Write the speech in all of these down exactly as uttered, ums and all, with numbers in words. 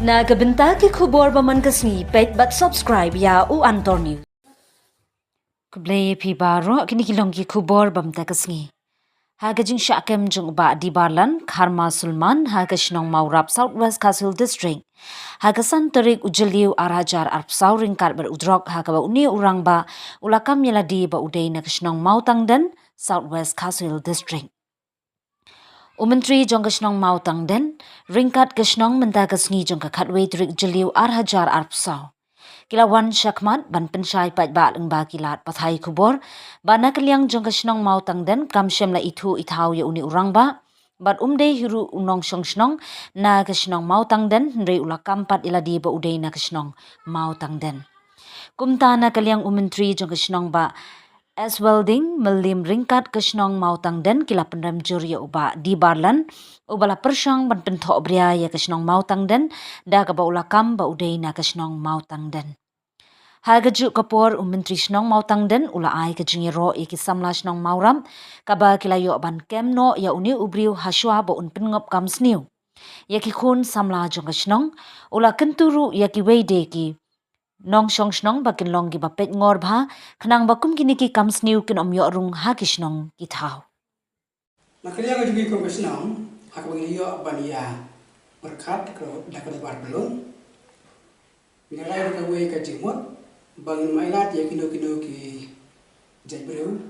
Na ka bynta ki khubor ba man ka sngi, peit bad subscribe ïa U Antor News. Khublei ïa phi baroh, kine ki long ki khubor ba mynta ka sngi. Ha ka jingshah kem jong u Bah Dibarlan Kharma Sulman ha ka shnong Mawrap, South West Khasi Hills District, ha ka san tarik u Jylliew ar hajar arphew saw, ryngkat bad u drok, ha kaba une u rangbah u la kam ïa lade ba u dei na ka shnong Mawtangden, South West Khasi Hills District. U Myntri jong ka shnong Mawtangden ryngkat ka shnong mynta ka sngi jong ka khatwei tarik Jylliew ar hajar arphew saw, ki la wan shakhmat ban pynshai paidbah lyngba ki lad pathai khubor ba na ka liang jong ka shnong Mawtangden kam shym la ithuh ithaw ïa une u rangbah, bad um dei hi ruh u nongshong shnong na ka shnong Mawtangden, hynrei u la kam pat ïa lade ba u dei na ka shnong Mawtangden. Kumta na ka liang u Myntri jong ka shnong Bah Eswelding Mylliem ryngkat ka shnong Mawtangden ki la pynrem jur ïa u Bah Dibarlan, uba la pyrshang ban pynthohbria ïa ka shnong Mawtangden da kaba u la kam ba u dei na ka shnong Mawtangden. Ha kajuh ka por u Myntri shnong Mawtangden u la ai ka jingïaroh ïa ki samla shnong Mawrap, kaba ki la ïoh ban kem noh ïa une u briew hashwa ba un pynngop kam sniew ïa ki khun samla jong ka shnong. U la kyntu ruh ïa kiwei de ki nongshong shnong ba kin long kiba peit ngor bha, khnang ba kum kine ki kam sniew kin ym ïoh rung ha ki shnong ki thaw. Na ka liang jong ngi kum ka shnong, ha kaba ngi la ïoh ban ïa pyrkhat da ka dorbar byllun, ngi la rai da kawei ka jingmut ba ngin ym ailad ïa kino kino ki jait briew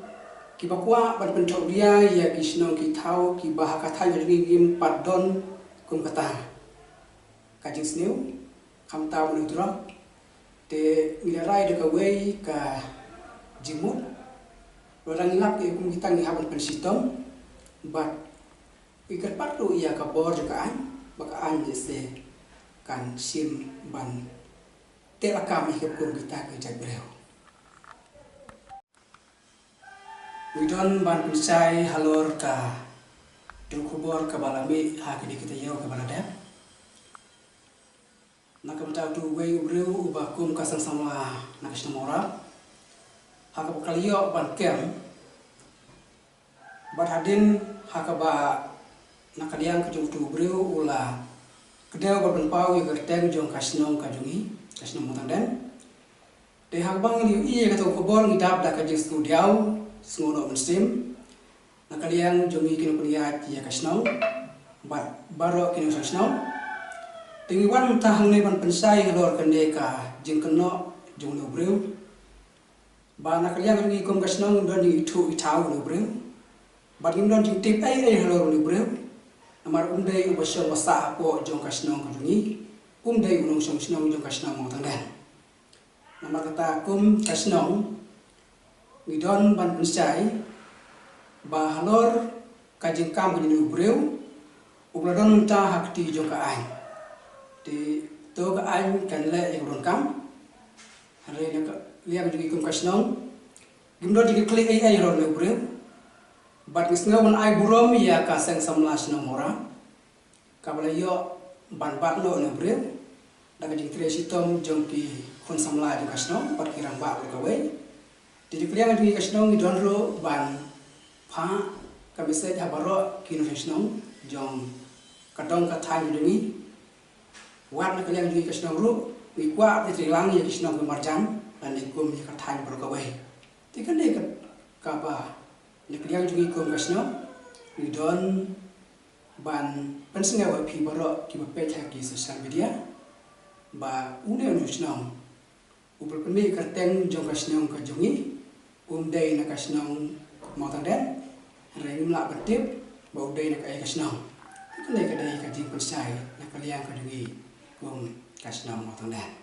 kiba kwah ban pynthohbria ïa ki shnong ki thaw kiba ha ka thaiñ jong ngi ngim pat don kum kata ka jingsniew, khamtam u drok. Te ngi la rai da kawei ka jingmut, lada ngi lap ïa kum kita ngi hap ban pynshitom, bad ngi kyrpad ruh ïa ka bor jong ka aiñ ba ka aiñ lehse kan shim ban teh lakam ïa ki kum kita ki jait briew. Ngi don ban pynshai halor katu ka khubor kaba la mih ha kine ki taïew kiba la dep. Na ka bynta utu uwei u briew uba kum ka seng samla na ka shnong Mawrap, ha kaba ka la ïoh ban kem, bad hadien ha kaba na ka liang ka jong utu u briew u la kdew ban pynpaw ïa ka kyrteng jong ka shnong ka jong ngi, ka shnong Mawtangden. Te ha kaba ngi la ïohi ïa katu ka khubor ngi dap da ka jingsngewdiaw, sngew noh mynsiem na ka liang jong ngi ki nongpynïaid ïa ka shnong bad baroh ki nongshong shnong. Te ngi wan mynta hangne ban pynshai halor kane ka jingkynnoh jong une u briew, ba na ka liang jong ngi kum ka shnong ngim don jingithuh ithaw une u briew, bad ngim don jingtip ei ei halor une u briew. Namar um dei uba shong ba sah hapoh jong ka shnong ka jong ngi, um dei u nongshong shnong jong ka shnong Mawtangden. Namar kata kum ka shnong ngi don ban pynshai ba halor ka jingkam ka jong une u briew uba la don mynta ha kti jong ka aiñ. Te to ka aiñ kan leh ïa ka donkam. Hynrei na ka liang jong ngi kum ka shnong ngim don jingkitkhlieh ei ei halor une u briew. Bad ngi sngew ban ai burom ïa ka seng samla shnong Mawrap kaba la ïoh ban bat noh une u briew da ka jingtrei shitom jong ki khun samla jong ka shnong bad ki rangbah baroh kawei. Te na ka liang jong ngi ka shnong ngi don ruh ban phah ka message ha baroh ki nongshong shnong jong ka dong ka thaiñ jong ngi. Wat na ka liang jong ngi ka shnong ruh ngi kwah ban trei lang ïa ki shnong ki marjan lane kum ïa ka thaiñ baroh kawei. Te kane ka, kaba na ka liang jong ngi kum ka shnong ngi don ban pynsngew ïa phi baroh kiba peit ha ki social media ba une u nongshong shnong uba la pynmih ïa ka kyrteng jong ka shnong ka jong ngi um dei na ka shnong Mawtangden. Hynrei ngim lah ban tip ba u dei na kaei ka shnong. Te kane ka dei ka jingpynshai na ka liang ka jong ngi kum ka shnong Mawtangden.